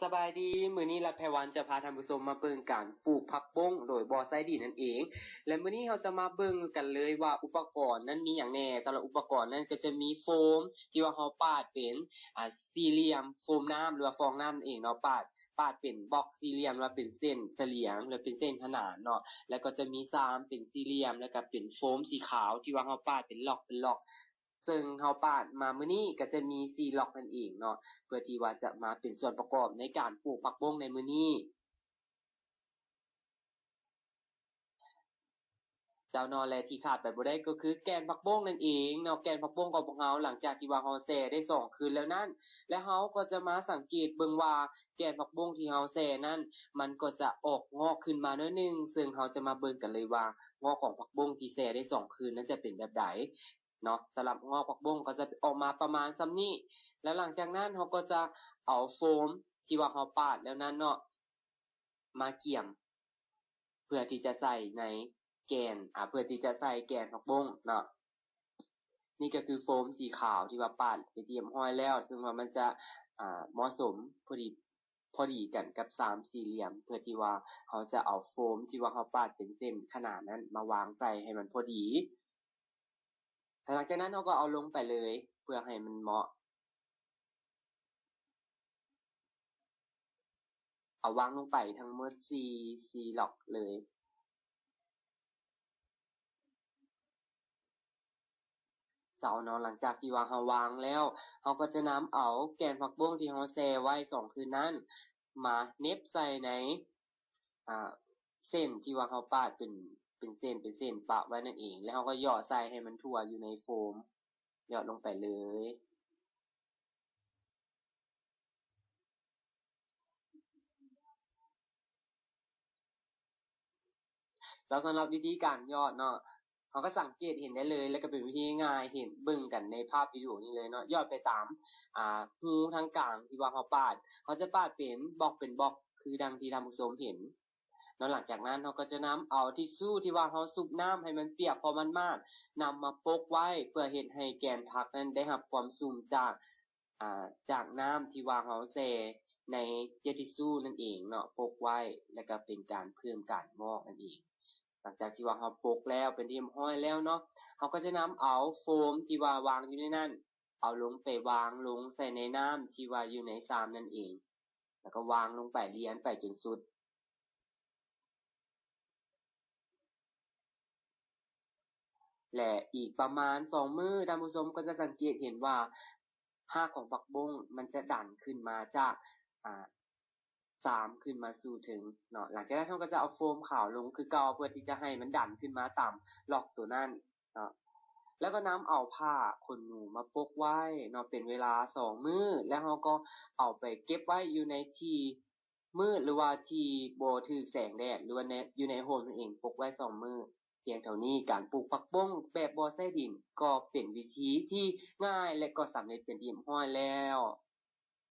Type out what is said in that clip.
ສະບາຍດີ, ມື້ນີ້ລັດໄພວັນຈະພາທ່ານຜູ້ຊົມມາເບິ່ງການປູກຜັກບົ້ງໂດຍບໍ່ໃຊ້ດິນນັ້ນເອງ. ແລະ ມື້ນີ້ເຮົາຈະມາເບິ່ງກັນເລີຍວ່າອຸປະກອນນັ້ນມີຫຍັງແດ່. ສຳລັບອຸປະກອນນັ້ນກໍຈະມີໂຟມທີ່ວ່າເຮົາປາດເປັນ ອ່າ ສີ່ຫຼ່ຽມ ໂຟມນ້ຳ ຫຼືວ່າຟອງນ້ຳນັ້ນເອງເນາະ, ປາດ ປາດເປັນບລັອກສີ່ຫຼ່ຽມ ຫຼືວ່າເປັນເສັ້ນສະຫຼຽງ ຫຼືເປັນເສັ້ນຂະໜານເນາະ, ແລ້ວກໍຈະມີຊາມເປັນສີ່ຫຼ່ຽມ ແລ້ວກໍເປັນໂຟມສີຂາວທີ່ວ່າເຮົາປາດເປັນລັອກ ເປັນລັອກ. ເຊິ່ງເຮົາປາດມາມື້ນີ້ກໍຈະມີສີ່ລັອກນັ້ນເອງເນາະ ເພື່ອທີ່ວ່າຈະມາເປັນສ່ວນປະກອບໃນການປູກຜັກບົ້ງໃນມື້ນີ້. ເຈົ້າເນາະ ແລະ ທີ່ຂາດໄປບໍ່ໄດ້ກໍຄືແກ່ນຜັກບົ້ງນັ້ນເອງເນາະ. ແກ່ນຜັກບົ້ງຂອງພວກເຮົາ ຫຼັງຈາກທີ່ວ່າເຮົາແຊ່ໄດ້ສອງຄືນແລ້ວນັ້ນ ແລະ ເຮົາກໍຈະມາສັງເກດເບິ່ງວ່າແກ່ນຜັກບົ້ງທີ່ເຮົາແຊ່ນັ້ນ ມັນກໍຈະອອກງອກຂຶ້ນມາໜ້ອຍໜຶ່ງ, ເຊິ່ງເຮົາຈະມາເບິ່ງກັນເລີຍວ່າງອກຂອງຜັກບົ້ງທີ່ແຊ່ໄດ້ສອງຄືນນັ້ນຈະເປັນແບບໃດ. ເນາະ. ສຳລັບງອກຜັກບົ້ງກໍຈະອອກມາປະມານສ່ຳນີ້ ແລ້ວຫຼັງຈາກນັ້ນເຮົາກໍຈະເອົາໂຟມທີ່ວ່າເຮົາປາດແລ້ວນັ້ນເນາະ ມາກຽມ ເພື່ອທີ່ຈະໃສ່ໃນແກ່ນ ອາ ເພື່ອທີ່ຈະໃສ່ແກ່ນຜັກບົ້ງເນາະ. ນີ້ກໍຄືໂຟມສີຂາວທີ່ວ່າປາດເປັນທີ່ຮຽບຮ້ອຍແລ້ວ ເຊິ່ງວ່າມັນຈະ ອາ ເໝາະສົມພໍດີ ພໍດີກັນກັບຊາມສີ່ຫຼ່ຽມ ເພື່ອທີ່ວ່າເຮົາຈະເອົາໂຟມທີ່ວ່າເຮົາປາດເປັນເສັ້ນຂະໜານນັ້ນມາວາງໃສ່ໃຫ້ມັນພໍດີ. ຫຼັງຈາກນັ້ນເຮົາກໍເອົາລົງໄປເລີຍ ເພື່ອໃຫ້ມັນເໝາະ ເອົາວາງລົງໄປທັງໝົດສີ່ ສີ່ລັອກເລີຍ. ເຈົ້າເນາະ ຫຼັງຈາກທີ່ວ່າເຮົາວາງແລ້ວ ເຮົາກໍຈະນຳເອົາແກ່ນຜັກບົ້ງທີ່ເຮົາແຊ່ໄວ້ສອງຄືນນັ້ນ ມາເໜັບໃສ່ໃນ ອ່າ ເສັ້ນທີ່ວ່າເຮົາປາດເປັນ ເປັນເສັ້ນ ເປັນເສັ້ນປະໄວ້ນັ້ນເອງ ແລ້ວເຮົາກໍເຍາະໃສ່ໃຫ້ມັນທົ່ວຢູ່ໃນໂຟມ ເຍາະລົງໄປເລີຍ. ແລ້ວສຳລັບວິທີການເຍາະເນາະ ເຮົາກໍສັງເກດເຫັນໄດ້ເລີຍ ແລ້ວກໍເປັນວິທີງ່າຍ ເຫັນເບິ່ງກັນໃນພາບວິດີໂອນີ້ເລີຍເນາະ ເຍາະໄປຕາມ ອ່າ ຮູທາງກາງທີ່ວ່າເຮົາປາດ ເຮົາຈະປາດເປັນບລັອກເປັນບລັອກ ຄືດັ່ງທີ່ທ່ານຜູ້ຊົມເຫັນເນາະ. ຫຼັງຈາກນັ້ນເຮົາກໍຈະນຳເອົາທິດຊູທີ່ວ່າເຮົາຊຸບນ້ຳໃຫ້ມັນປຽກພໍໝາດໆ ນຳມາປົກໄວ້ ເພື່ອເຮັດໃຫ້ແກ່ນຜັກນັ້ນໄດ້ຮັບຄວາມຊຸ່ມຈາກ ອ່າ ຈາກນ້ຳທີ່ວ່າເຮົາແຊ່ໃນເຈັດທິດຊູນັ້ນເອງເນາະ ປົກໄວ້ ແລ້ວກໍເປັນການເພີ່ມການງອກນັ້ນເອງ. ຫຼັງຈາກທີ່ວ່າເຮົາປົກແລ້ວເປັນທີ່ຮຽບຮ້ອຍແລ້ວເນາະ ເຮົາກໍຈະນຳເອົາໂຟມທີ່ວ່າວາງຢູ່ໃນນັ້ນ ເອົາລົງໄປວາງລົງໃສ່ໃນນ້ຳທີ່ວ່າຢູ່ໃນຊາມນັ້ນເອງ ແລ້ວກໍວາງລົງໄປລຽນໄປຈົນສຸດ. ແລະ ອີກປະມານສອງມື້ ທ່ານຜູ້ຊົມກໍຈະສັງເກດເຫັນວ່າຮາກຂອງຜັກບົ້ງມັນຈະດັນຂຶ້ນມາຈາກ ອ່າ ຊາມຂຶ້ນມາສູ່ເທິງເນາະ. ຫຼັງຈາກນັ້ນເຮົາກໍຈະເອົາໂຟມຂາວລົງຄືເກົ່າ ເພື່ອທີ່ຈະໃຫ້ມັນດັນຂຶ້ນມາຕາມລັອກໂຕນັ້ນເນາະ. ແລ້ວກໍນຳເອົາຜ້າຂົນໜູມາປົກໄວ້ເນາະ ເປັນເວລາສອງມື້ ແລ້ວເຮົາກໍເອົາໄປເກັບໄວ້ຢູ່ໃນທີ່ ມືດ ຫຼືວ່າທີ່ບໍ່ຖືກແສງແດດ ຫຼືວ່າໃນ ຢູ່ໃນຮົ່ມນັ້ນເອງ ປົກໄວ້ສອງມື້. ພຽງເທົ່ານີ້ ການປູກຜັກບົ້ງແບບບໍ່ໃຊ້ດິນ ກໍເປັນວິທີທີ່ງ່າຍ ແລະ ກໍສຳເລັດເປັນທີ່ຮຽບຮ້ອຍແລ້ວ.